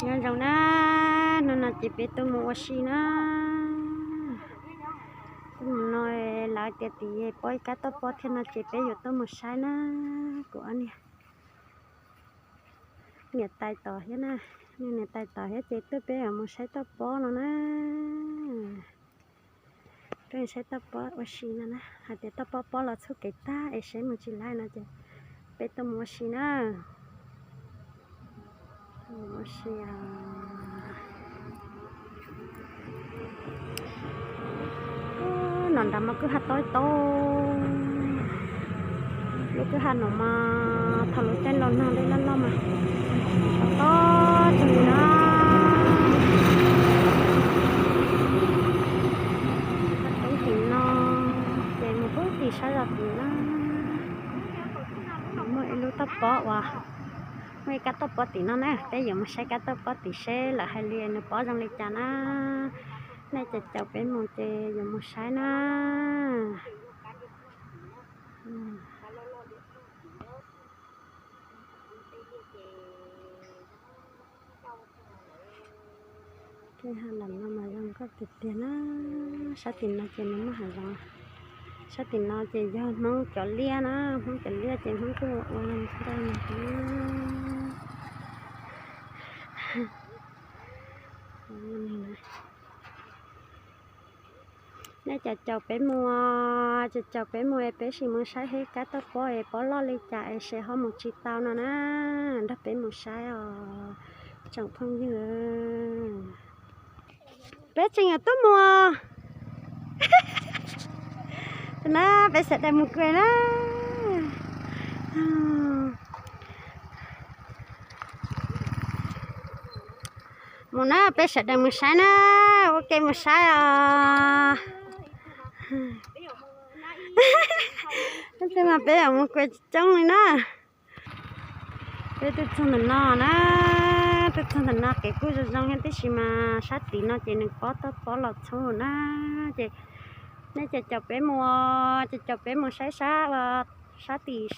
Nyob zoo na, hnub no ces peb tuaj mus ua si na. Tuaj mus no lawv tias tim pob ib kab toj pob thiab no ces peb yuav tuaj mus saib na. Kuv ob niam, niam tais tod thiab na, niam tais tod thiab ces tuaj peb yuav mus saib toj pob no na. Tuaj saib toj pob ua si no na, hais tias toj pob pob los txhub kev tag es saib mus tsis laib no ces peb tuaj mus ua si na. Ua si. Nom nrad mas kwj ha tob tob, lub kwj ha no mas thaum lub caij nrog nag dej loj loj mas tob tob tug li na. Teb tim no ces mus pub tim sab zos tim na, muaj ib lub toj pob uas, muaj ib kab toj pob tim no na, peb yuav mus saib kab toj pob tim seb lawv hais li nws pob zoo li cas na. Nej caum caum peb mus ces yuav mus saib na. Kwj ha lam no mas zoo nkauj tiag tiag na. Sab tim no ces nws muaj hav zoov. Sab tim no ces yog Hmoob cov liaj na, Hmoob cov liaj ces Hmoob kuj ua zoo nkauj na. Nej caum caum peb mus, caum caum peb mus es peb sim mus saib seb kab toj pob es pob loj li cas es seb ho mus tsis tau no na. Nrog peb mus saib os tsoom phooj ywg. Peb tseem yuav tuaj mus. Na, peb sawv daws mus kuj na. Mus na, peb sawv daws mus saib na, ua ke mus saib os. Tab sis mas peb yuav mus kuj coob li na. Peb tuaj txog ntawm no na, tuaj txog ntawm no kev kuj zoo zoo thiab tib si mas sab tid no ces nws pob toj pob los txhub na. Ces nej caum caum peb mus, caum caum peb mus saib sab, sab tid,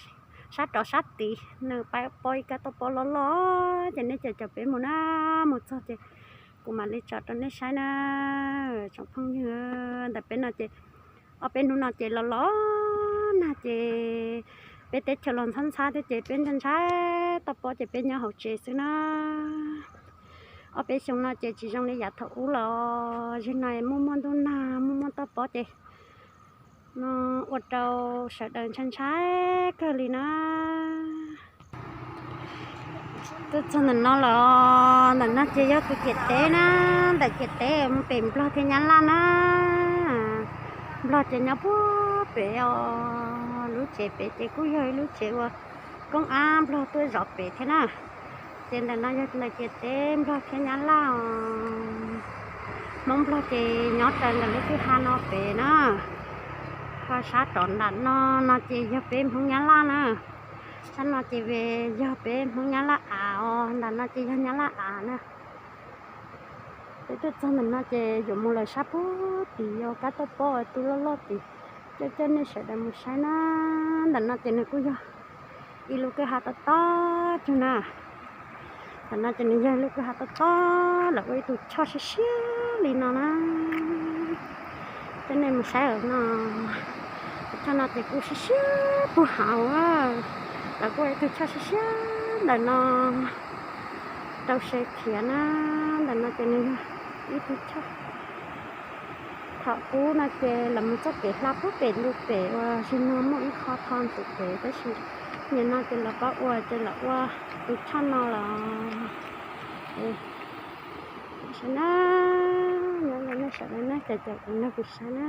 sab rov sab tid nws pob ib kab toj pob loj loj ces nej caum caum peb mus na, mus txog ces kuv mam li tso rau nej saib na. Tsoom phooj ywg, ntawm peb no ces ob peb hnub no ces los los nag ces peb teb chaws los ntxhab ntxhab thiab ces peb ntshai ntshai toj pob ces peb nyob hauv tsev xwb na. Ob peb xyoo no ces tsis zoo li yav thaum ub los, zaum no muaj muaj ntuj nag muaj muaj toj pob ces no ua rau sawv daws ntshai ntshai kawg li na. Tuaj txog ntawm no los, ntawm no ces yog tus ciam teb na, ntawm ciam teb mus pem Nplog thiab Nyab Laj na. Nplog ces nyob puag pem os, lub tsev pem ces kuj yog ib lub tsev uas koob ab Nplog tuaj zov pem thiab na. Ces ntawm no yog ntawm ciam teb Nplog thiab Nyab Laj os. Hmoob Nplog ces nyob raws ntawm lub kwj ha no pem na. Ho sab rov nram no, no ces yog peb Hmoob Nyab Laj na. Sab no ces yog peb Hmoob Nyab Laj av os, nram no ces yog Nyab Laj av na. Peb tuaj txog ntawm no ces yuav mus lawm sab puag tid, yog kab toj pob uas tu loj loj tid, coj coj nej sawv daws mus saib na. Ntawm no ces nws kuj yog ib lub kwj ha tob tob tug na. Ntawm no ces nws yog ib lub kwj ha tob tob, lawv ua ib tug choj siab siab li no na. Coj nej mus saib no, tus choj no ces kuj siab siab puag hauv, lawv kuj ua ib tug choj siab siab ntawm no rau se khiav na. Ntawm no ces nws yog ib tug choj. Thaum ub no ces lawv mus txoj kev hla puag pem ntu pem uas zaum no muaj ib qho tho ntu pem, tab sis nim no ces lawv pab ua ces lawv ua tus choj no los. Saib na, nyob zoo nej sawv daws na, caum caum kuv nrog kuv saib na.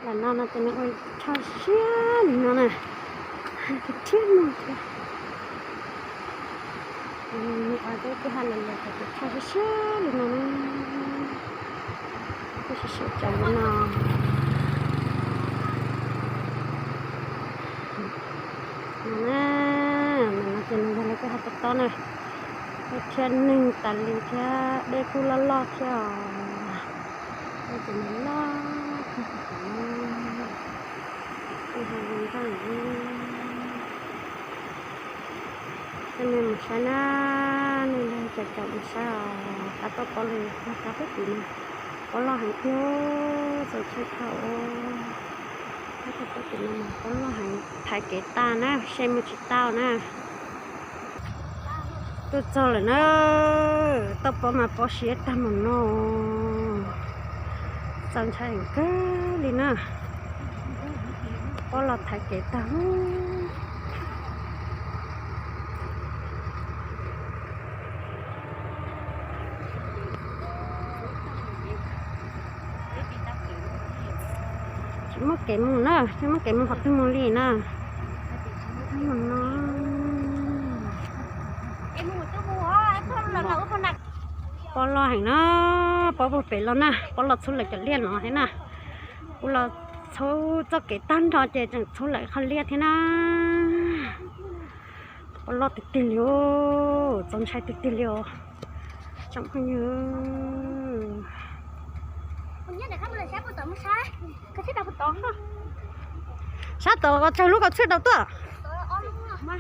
Ntawm no no ces nws ua choj siab li no na, thiab no thiab. Nws ua peb kwj ha los lawm ces choj siab siab li no na, siab siab cov li no. No na, no ces nws yog lub kwj ha tob tob na, thiab neeg tas li thiab dej kuj loj loj thiab os. Dej ces nws loj kawg, kwj ha zoo nkauj. Nej mus saib na, nej ntag cov cov mus saib os, qab toj pob loj, qab toj tim no, pob loj heev tiag, txaus ntshai dhau. Qab toj pob tim no mas pob loj heev, thaiv kev tag na, se mus tsis tau na. Tuaj txog lawm na, toj pob mas pob siab tag mus no, txaus ntshai heev kawg li na. Pob los thaiv kev tag. Tsis muaj kev mus na, tsis muaj kev mus qhov twg mus li na. Pob loj heev na, pob puag pem los na, pob los txhub lawv cov liaj no thiab na. Kuv los txhub txoj kev tag nrho ces tseem txhub lawv qhov liaj thiab na. Pob loj tiag tiag li os, txaus ntshai tiag tiag li os tsoom phooj ywg. Sab tod tsawg lub kaus txhwb rau tuaj?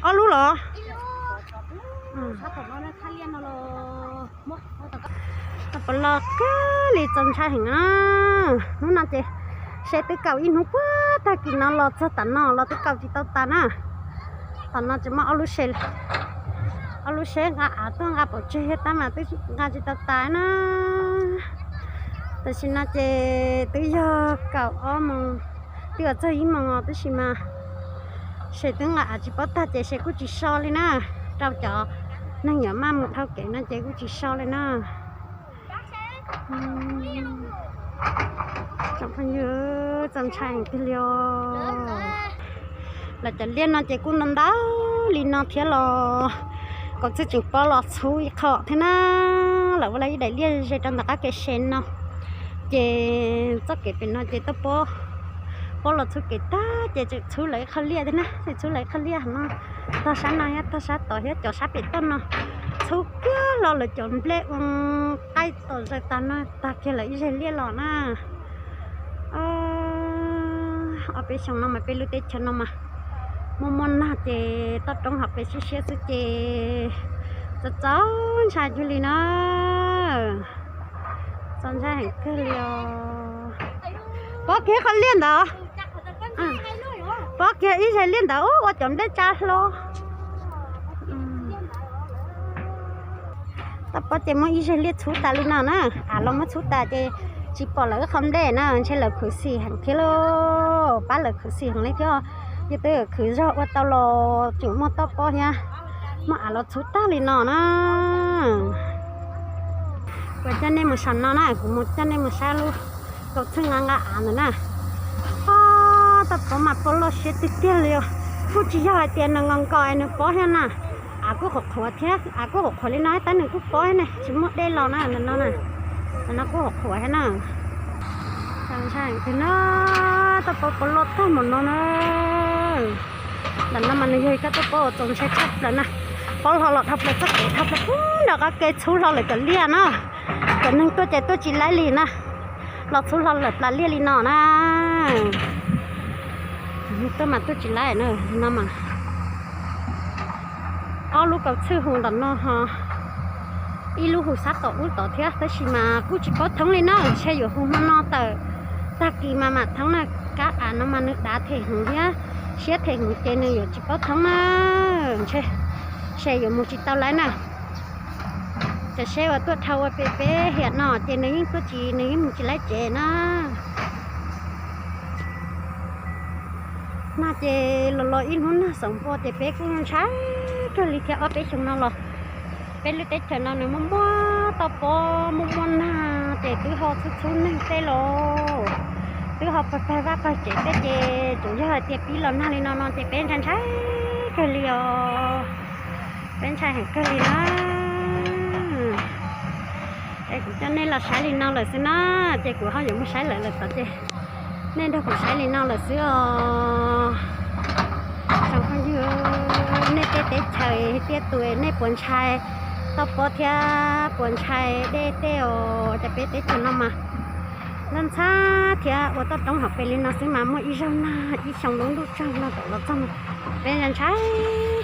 Ob lub los? Pob loj kawg li, txaus ntshai heev na. Hnub no ces se twb kaus ib hnub puag tag kis no los txog tam no los twb kaus tsis tau tas na. Tam no tsis muaj ob lub se, ob lub se nqa av tuaj nqa pov tseg thiab tab mas twb nqa tsis tau tas na. Tam sim no ces twb yog kaum ob moos, twb yuav txog ib moos os tab sis mas se twb nqa av tsis paub tag ces se kuj tsis so li na. Rau cov neeg yuav maj mus dhau kev no ces kuj tsis so li na. Tsoom phooj ywg, txaus ntshai heev tiag li os. Lawv cov liaj no ces kuj ntau ntau li no thiab los kaus txhwb tseem pob los txhub ib qho thiab na. Lawv ua lawv ib daim liaj ze rau ntawm qab kev se no. Ces txoj kev pem no ces toj pob, pob los txhub kev tag ces tseem txhub lawv ib qho liaj thiab na, tseem txhub lawv ib qho liaj no. Tog sab no thiab tog sab tod thiab cov sab pem toj no txhub kiag los lawv cov nplej ua qaij tom zaws tas no tag kiag lawv ib zeg liaj los na. Ob peb xyoo no mas peb lub teb chaws no mas muaj muaj nag ces toj roob hauv pes siab siab xwb ces txaus txaus ntshai cuag li na. Txaus ntshai heev kawg li os. Pob kiag qhov liaj ntawd, pob kiag ib zeg liaj ntawd ua cov nplej tsa hlo. Toj pob ces muab ib zeg liaj txhub tas li no na, av los muab txhub tas ces tsis pom lawv qhov nplej na, ntshe lawv khwv xim heev thiab lauj, pab lawv khwv xim heev li thiab. Yus twb khwv zog ua tau los tseem muaj toj pob thiab, muab av los txhub tag li no na. Kuv coj nej mus saum no na, kuv mus coj nej mus saib lub kaus txhwb nqa nqa av ntawd na. Toj pob mas pob loj siab tiag tiag li os. Kuj tsis yog hais tias nws nkaus nkaus es nws pob thiab na. Av kuj qhuav qhuav thiab, av kuj qhuav qhuav li no tab nws kuj pob thiab ne, tsis muaj dej los na, ntawm no na. Ntawm no kuj qhuav qhuav thiab na. Txaus ntshai tiag na, toj pob pob loj tag npaum no na. Ntawm no mas nws yog ib kab toj pob uas txaus ntshai tshaj plaws na. Pob hlo los dhau plaws txoj kev, dhau plaws puag nram qab kev txhub hlo lawm cov liaj na. Cov neeg tuaj ces tuaj tsis laib li na, los txhub hlo lawm plas liaj li no na. Tuaj mas tuaj tsis laib na, no mas ob lub kaus txhwb hu ntawm no ho ib lub hu sab tom ub tod thiab, tab sis mas kuj tsis paub thoob li na, ntshe yuav hu hmo no tawm tag kis mas mam thoob na. Kab av no mas nws dav them heev thiab siab them heev ces nws yuav tsis paub thoob na. Ntshe se yuav mus tsis tau laib na. Cov seb uas tuaj dhau ua pem peb hiam no ces nws yeej tuaj tsis, nws yeej mus tsis laib tsev na. Nag ces los los ib hnub nag xoom npua ces peb kuj ntshai kawg li thiab. Ob peb xyoo no los peb lub teb chaws no nws muaj muaj toj pob muaj muaj nag ces twb ho txhub txhub neeg tej los twb ho pawg pawg vaj pawg tsev tej ces tsuas yog hais tias pib los nag li no no ces peb ntshai ntshai kawg li os. Peb ntshai heev kawg li na. Es kuv coj nej los saib li no lawm xwb na, ces kuv ho yuav mus saib lawv lawm tod ces nej nrog kuv saib li no lawm xwb os. Tsoom phooj ywg, nej tej teb chaws tiaj tus nej puas ntshai toj pob thiab puas ntshai dej tej os? Ces peb teb chaws no mas ntxhab ntxhab thiab ua toj roob hauv pes li no xwb mas muaj ib zaug nag ib xyoo lub ntuj tsaug no tom los txog mas peb ntshai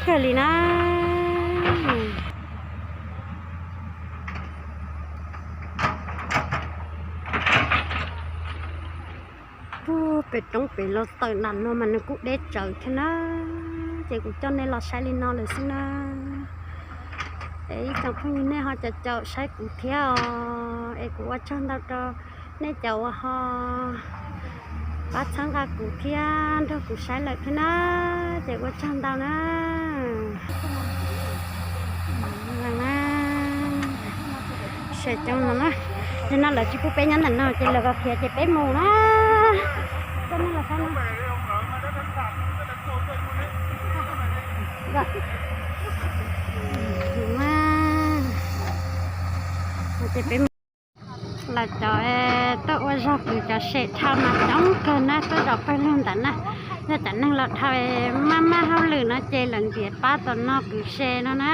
kawg li na. Pug pem roob pem los tawm nram no mas nws kuj deb tsawv thiab na. Ces kuv coj nej los saib li no lawm xwb na. Es ib tsoom phooj ywg nej ho caum caum saib kuv thiab os, es kuv ua tsaug ntau rau nej cov uas ho pab txhawb nqa kuv thiab nrog kuv saib lawm thiab na. Ces ua tsaug ntau na. Sawv coob no na, nim no lawv tsis pub peb nyob ntawm no ces lawv kom khiav ces peb mus na. Coj nej los saib na. Ces peb mus, lawv cov tuaj ua zog kwv cov se dhau mas coob kawg na, tuaj zov pawg lug ntawd na. Yog cov neeg los dhau maj maj hauj lwm no ces lawv ntiav pab tom no kwv se no na.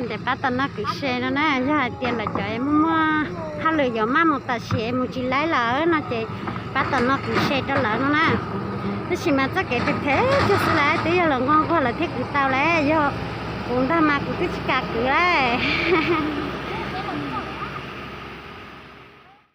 Ntiav pab tom no kwv se no na, yog hais tias lawv cov muaj muaj hauj lwm yuav maj mus tam sim es mus tsis laib lawm no ces pab tom no kwv se rau lawv no na. Tab sis mas txoj kev phem phem tiag xwb lawm, twb yog lawv nquag nquag lawv thiaj kwv tau lawm, yog kuv ntag mas kuv twb tsis kam kwv lawm.